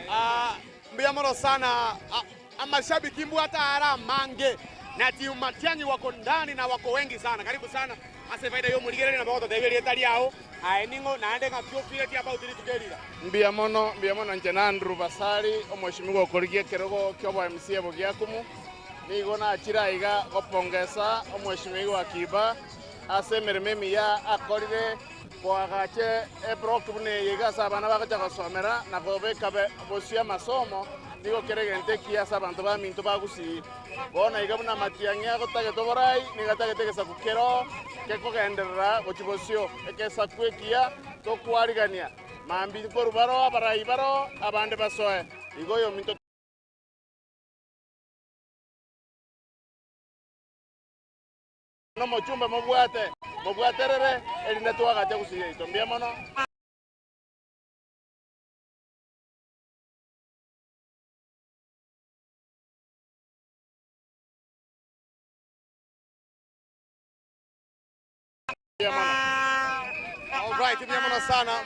Ah, mbuya mono sana Ah, amashabiki mbwate are amange na timu Matiang'i wako ndani na wako wengi sana. Karibu sana ase faida ya omorigereria nabo ogototebia erieta riao aye ning'o naende ng'aki ofireti about rituko eri iga. Mbuya mono, mbuya mono inche na Andrew Basari, omweshimiwa okorigia ekerogo ki'obo MCA Bogiakumu. Nigo nachire aiga gopongesa omweshimiwa Akiba ase emeremo emiya akorire koagacha eblock buna eye iga ase abana bagocha gosomera na kobeka bosio amasomo, nigo kere egento ekiya ase abanto baminto ba Gusii. Bono iga buna amatiang'i agotagete oborai, nigo atagete egesaku kero kekogenderera gochia bosio, egesaku ekiya tokwarigania, mambia nkorwa baroo abarai baroo, abande basoe. Igo oyominto. Nomochumbe mobwate, mobwaterere, erinde toagache gusii yaito. Mbuya mono. Mbuya mono. Alright, mbuya mono sana.